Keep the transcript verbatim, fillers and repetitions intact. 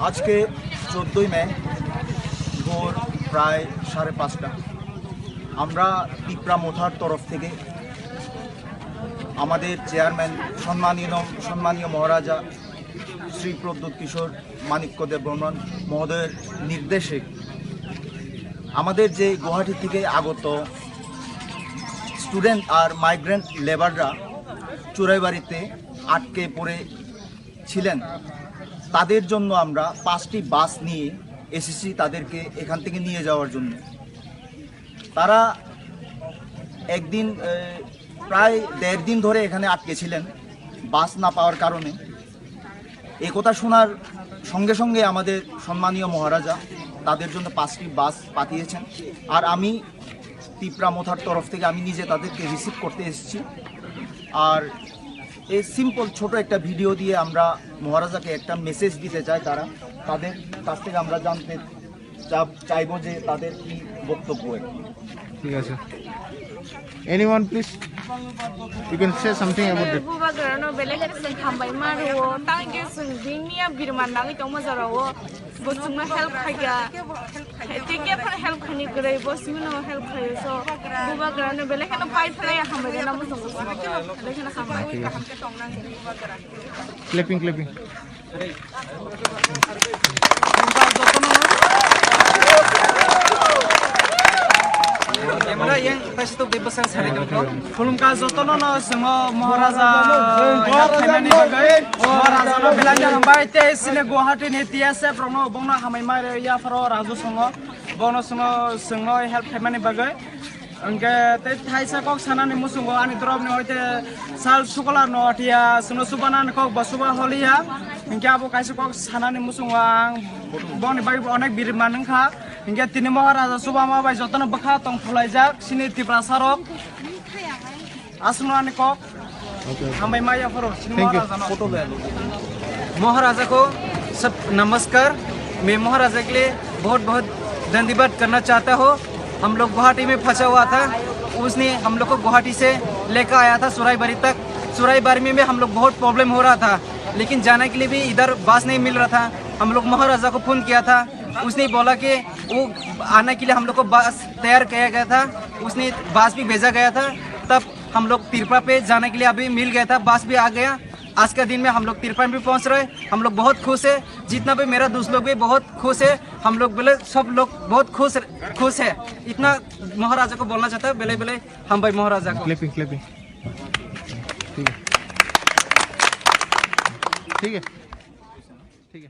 আজকে চোদ্দই মে ভোর প্রায় সাড়ে পাঁচটা। আমরা তিপ্রা মোথার তরফ থেকে আমাদের চেয়ারম্যান সম্মানীয়, সম্মানীয় মহারাজা শ্রী প্রদ্যুৎ কিশোর মাণিক্য দেববর্মন মহোদয়ের নির্দেশে আমাদের যে গুয়াহাটি থেকে আগত স্টুডেন্ট আর মাইগ্রেন্ট লেবাররা চোরাইবাড়িতে আটকে পড়ে ছিলেন, তাদের জন্য আমরা পাঁচটি বাস নিয়ে এসেছি তাদেরকে এখান থেকে নিয়ে যাওয়ার জন্য। তারা একদিন, এ, প্রায় দেড় দিন ধরে এখানে আটকে ছিলেন বাস না পাওয়ার কারণে। এ কথা শোনার সঙ্গে সঙ্গে আমাদের সম্মানীয় মহারাজা তাদের জন্য পাঁচটি বাস পাঠিয়েছেন। আর আমি তিপ্রা মোথার তরফ থেকে আমি নিজে তাদেরকে রিসিভ করতে এসেছি। আর এই সিম্পল ছোট একটা ভিডিও দিয়ে আমরা মহারাজাকে একটা মেসেজ দিতে চাই, তারা, তাদের কাছ থেকে আমরা জানতে চা-, চাইবো যে তাদের কি বক্তব্য আর কি। ঠিক আছে। Anyone, please? You can say something about that. Bubagrano belai kheno chwng hambai ma rwo, tang khe chwng bini ya birman nangwi tongma jorao. Bo chwngno help khaikha. Tei khe phano help khaini kwrwi, bo chwngno help khaio. So, bubagrano belai kheno pai phlai hambai rwna muchungo. Belai kheno hambai. Clapping, clapping. Khulumkha jotono no, khulumkha jotono no chwngno Maharaja help khaimani bagwi, Maharaja no belai no hambai tei chini Guwahati ni T S F rok no bongno hambai ma rw ya pharo Raju songo, bono chwngno, chwngno help khaimani bagwi. Hingke tei thaisa kok sanani muchungo ani dorop ni hoite sal sukolar no athiya, chwngno chubanani kok bo chuba holiya. Hingke abo kaisa kok sanani muchungo ang boni bagwi bo onek birman wngkha. Hingke tini Maharaja chubama bai jotono bwkha tong phulaijak chini Tiprasa rok. Aswkno ani kok. Hambai ma yapharo, chini Thank you. Maharaja no. Photo le alo. महाराजा को सब नमस्कार। मैं महाराजा के लिए बहुत बहुत धन्यवाद करना चाहता हूँ। हम लोग गुवाहाटी में फंसा हुआ था, उसने हम लोग को गुवाहाटी से लेकर आया था सुराईबारी तक। सुराईबारी में भी हम लोग बहुत प्रॉब्लम हो रहा था, लेकिन जाने के लिए भी इधर बस नहीं मिल रहा था। हम लोग महाराजा को फ़ोन किया था, उसने बोला कि वो आने के लिए हम लोग को बस तैयार किया गया था, उसने बस भी भेजा गया था। तब हम लोग तिरपा पे जाने के लिए अभी मिल गया था, बस भी आ गया। आज का दिन में हम लोग तिरपा भी पहुंच रहे, हम लोग बहुत खुश है। जितना भी मेरा दोस्त लोग भी बहुत खुश है, हम लोग बोले सब लोग बहुत खुश, खुश है। इतना महाराजा को बोलना चाहता है, बेले बेले हम भाई महाराजा को। Clapping, clapping. ठीक है, ठीक है, ठीक है.